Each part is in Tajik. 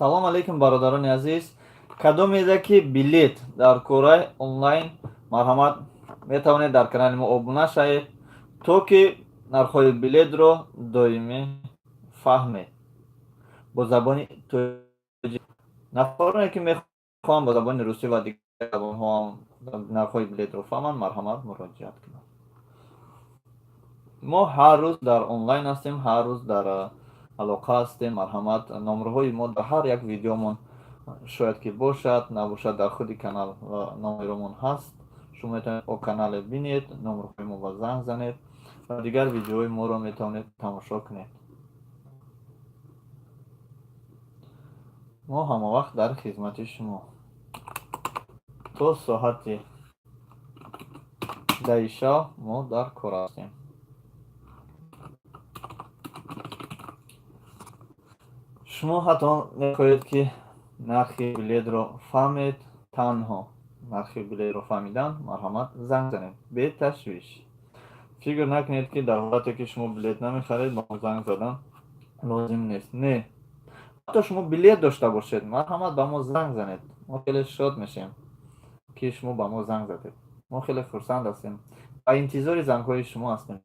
Салом алейкум, бародарони азиз. Кадомеда ки билет дар кораи онлайн, марҳамат, метавонед дар канали мо обуна шавед, то ки нархҳои билетро доимӣ фаҳмед бо забони тоҷик. Нафароне ки мехоҳанд бо забони русӣ ва дигар забонҳо нархҳои билетро фаҳманд, марҳамат, муроҷиат кунанд. Мо ҳар рӯз дар онлайн ҳастем, ҳар рӯз дар алоқа ҳастем. Марҳамат, номерҳои мо дар ҳар як видеомон шояд ки бошад, набошад, дар худи канал номеромон ҳаст. Шумо метавонед о канале бинед, номерҳои мо ба занг занед ва дигар видеоҳои моро метавонед тамошо кунед. Мо ҳамавақт дар хизмати шумо. То соати 10-и шаб мо дар кор ҳастем. Шумо ҳатто мехоҳед ки нархи билетро фаҳмед, танҳо нархи билетро фаҳмидан, марҳамат, занг занед беташвиш. Фикр накунед, ки дар ҳолате ки шумо билет намехаред, ба мо занг задан лозим нест. Не, ҳатто шумо билет дошта бошед, марҳамат, ба мо занг занед. Мо хеле шод мешавем, ки шумо ба мо занг задед. Мо хеле хурсанд ҳастем ва интизори зангҳои шумо ҳастем,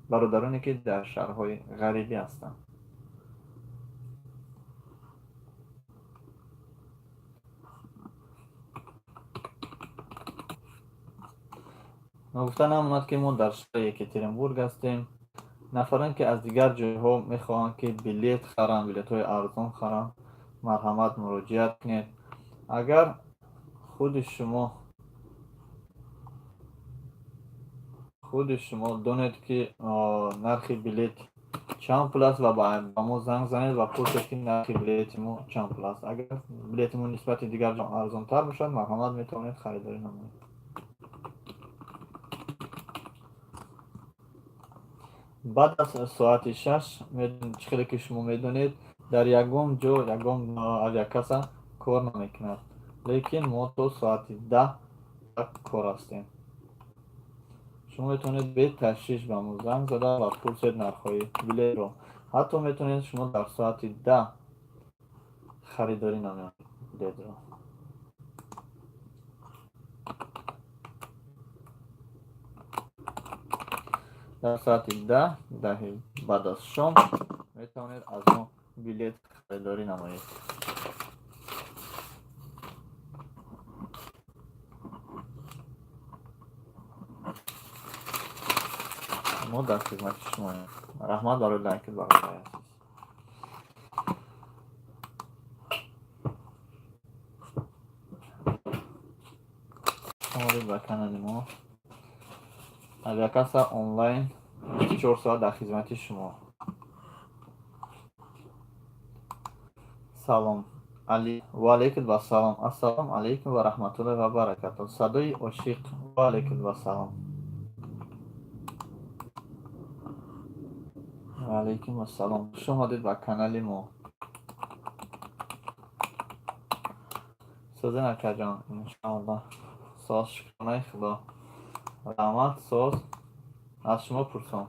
бародароне ки дар шаҳрҳои ғарибӣ ҳастанд. Ногуфта намонад, ки мо дар шаҳри Екатеринбург ҳастем. Нафароне ки аз дигар ҷойҳо мехоҳанд ки билет харанд, билетҳои арзон харанд, марҳамат, муроҷиат кунед. Агар худи шумо донед, ки нархи билет чанд пул аст, ва ба мо занг занед ва пурсед, ки нархи билети мо чанд пул аст. Агар билети мо нисбати дигар ҷо арзонтар бошад, марҳамат, метавонед харидорӣ намоед. Баъд аз соати 6, чӣ хеле ки шумо медонед, дар ягон ҷо ягон авиакасса кор намекунад, лекин мо то соати 10 дар кор ҳастем. Шумо метавонед беташвиш ба мо занг зада ва пурсед нархҳои билетро. Ҳатто метавонед шумо дар соати 10 харидорӣ намоед билетро. Дар соати 10, 10-и баъд аз шом метавонед аз мо билет харидорӣ намоед. Мо дар хизмати шумоем. Раҳмат барои лайкит, бародари азиз. Омадед ба канали мо. Авиакасса онлайн 24 соат дар хизмати шумо. Салом ва алейкум вассалом. Ассалому алейкум ва раҳматуллоҳи ва баракатуҳ. Садои ошиқ, ва алейкум вассалом. Ва алейкум ассалом. Хуш омадед ба канали мо. Созен, акаҷон, иншоаллоҳ. Соз, шукронаи Худо. Раҳмат, соз. Аз шумо пурсом.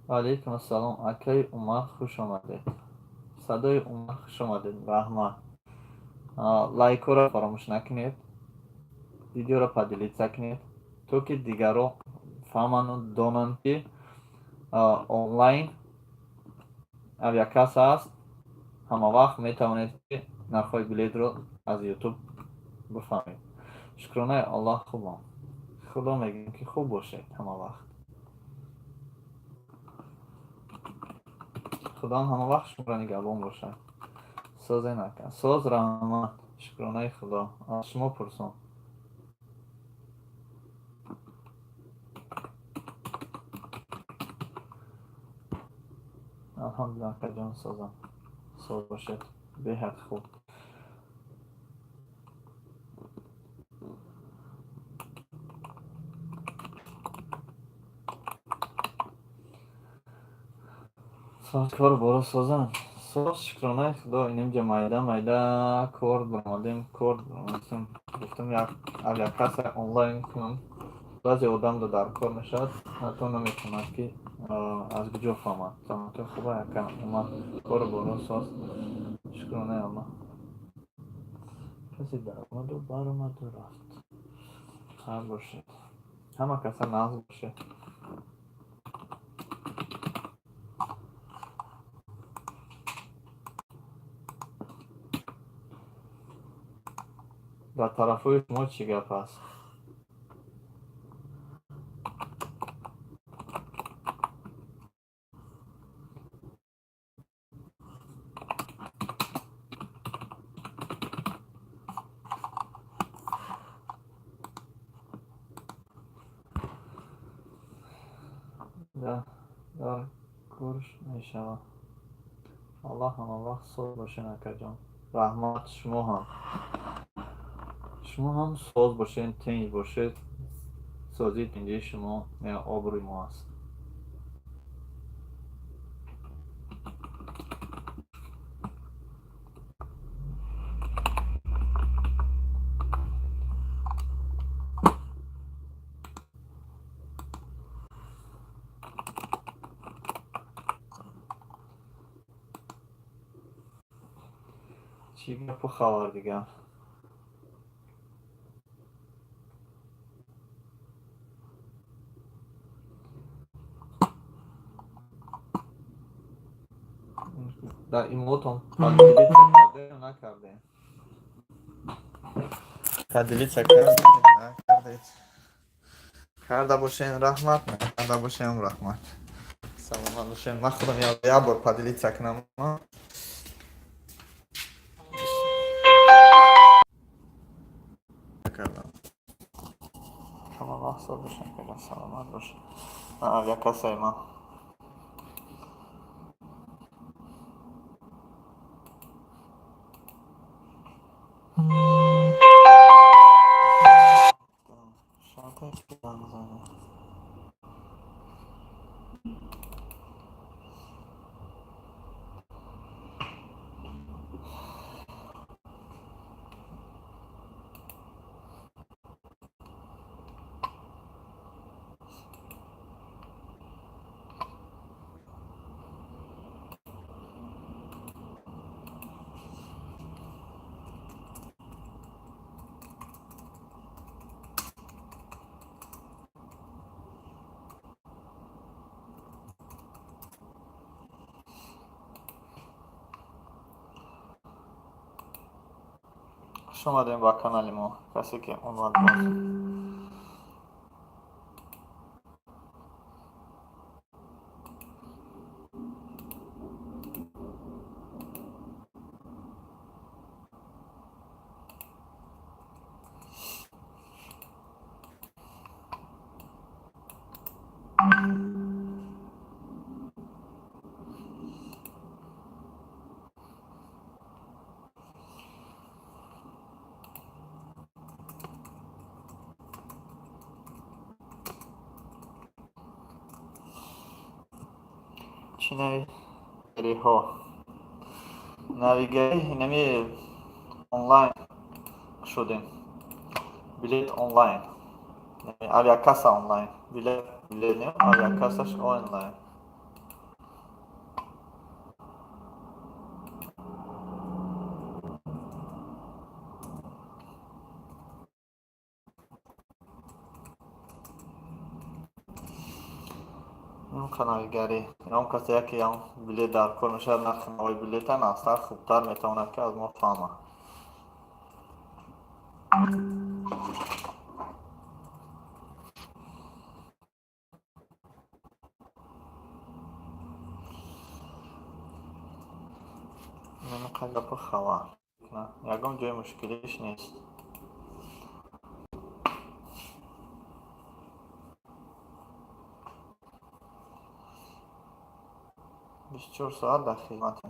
Ва алейкум ассалом, акаи Умар, хуш омадед. Садои Умар, хуш омадед, раҳмат. Лайкҳоро фаромӯш накунед, видеоро поделиться кунед, то ки дигарро фаҳману донанд, ки онлайн авиакасса аст. Ҳама вақт метавонед, ки нархҳои билетро аз Ютуб бифаҳмед. Шукронаи Аллоҳ, хубам. Худо мегӯем, ки хуб бошед ҳама вақт. Худованд ҳама вақт шуморо нигаҳбон бошад. Созе нака. Соз, раҳмат. Шукронаи Худо. Аз шумо пурсом. Алҳамдулилла, акаҷон, созам. Соз бошед. Беҳад хуб. Соз, кор боро созам. Соз, шукронаи Худо, инамҷа майда майда кор баромадем, кор баромадем. Гуфтам, як авиакасса онлайн кунам. Баъзе одамда дар кор мешавад, ҳатто наметавонад, ки аз куҷо фаҳмад. Саломатӣ хуба, яка омад, кору боро соз, шукронаи Аллоҳ. Касе даромаду баромаду рафт. Хайр бошед, ҳама каса нағз бошед. Дар тарафҳои шумо чӣ гап аст? Дар корш мешавад. Аллоҳ ҳамавақт соз бошед, акаҷон. Раҳмат, шумо ҳам. Шумо ҳам соз бошед, тинҷ бошед. Созии тинҷии шумо обрӯи мо аст. Чӣ гапу хабар дигар? Дар имотон поделиться кардем, накардем? Поделиться кардем, накардед? Карда бошен, раҳмат, накарда бошем, раҳмат. Саломат бошен. Ман худам як бор поделиться кунам. Кардам. Ҳама вақт соз бошен, саломат бошед. Авиакассаи ман. Хуш омадем ба канали мо, касе ки омад боз. Чӣ навигариҳо? Навигарӣ инами онлайн шудем. Билет онлайн. Авиакасса онлайн. Билет, билет не, авиакассаш онлайн. Навигарӣ. Он касе яке ям билет дар кор мешавад, нархи навои билета нағзтар, хубтар метавонад, ки аз мо фаҳмад. Гапу хабар. Ягон ҷои мушкилиш нест. 24 соат дар хизматем.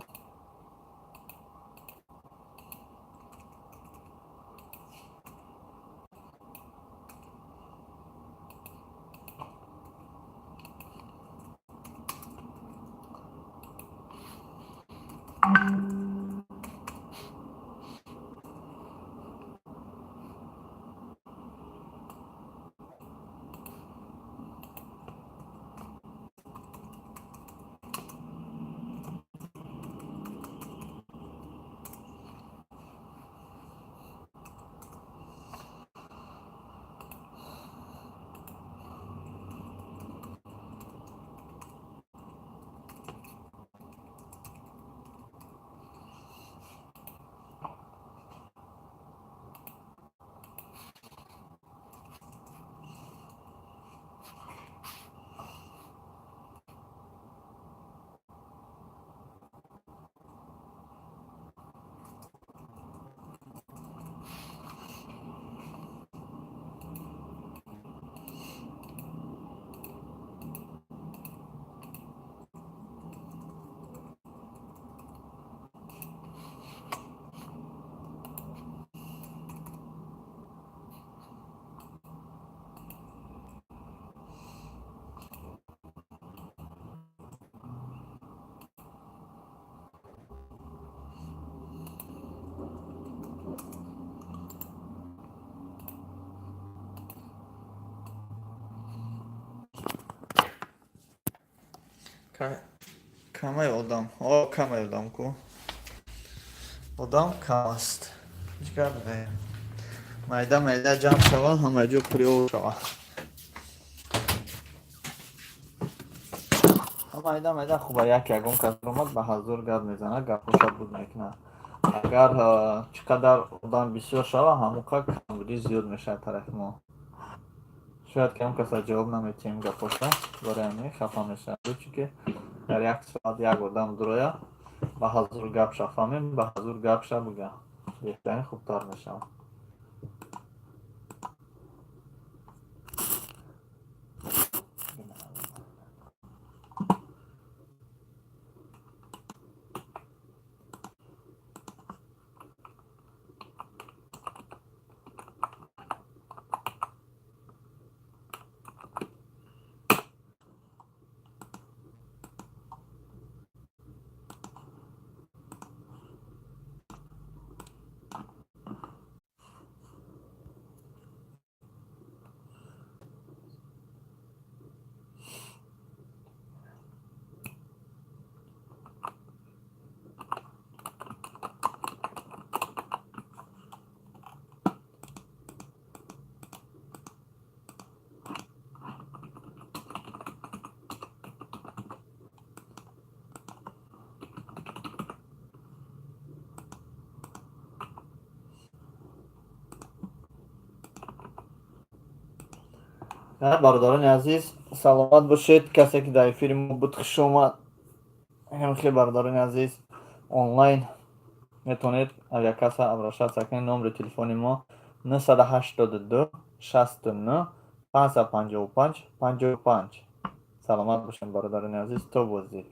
Камай одам, о, камай одам ку, одам кам аст. Ҳеҷ гап не, майда майда ҷамъ шавад, ҳама ҷо пури шавад. Майда майда хуба, як ягон кас омад, ба ҳазор гап мезанад, гапҳоша буд мекунад. Агар чӣ қадар одам бисёр шавад, ҳамон қадр камбудӣ зиёд мешавад тарафи мо. Шояд ки ҳам каса ҷавоб наметиҳем гапҳоша, барои ҳамин хафа мешавад, чунки дар як соат як одам дуроя, ба ҳазор гапша фаҳмем, ба ҳазор гапша бига, беҳтарин, хубтар мешавад. Бародарони азиз, саломат бошед. Касе ки дар эфири мо буд, хуш омад. Хеле, бародарони азиз, онлайн метавонед авиакасса обращаться кунед. Номери телефони мо 982 69 555 55. Саломат бошед, бародарони азиз, то боздид.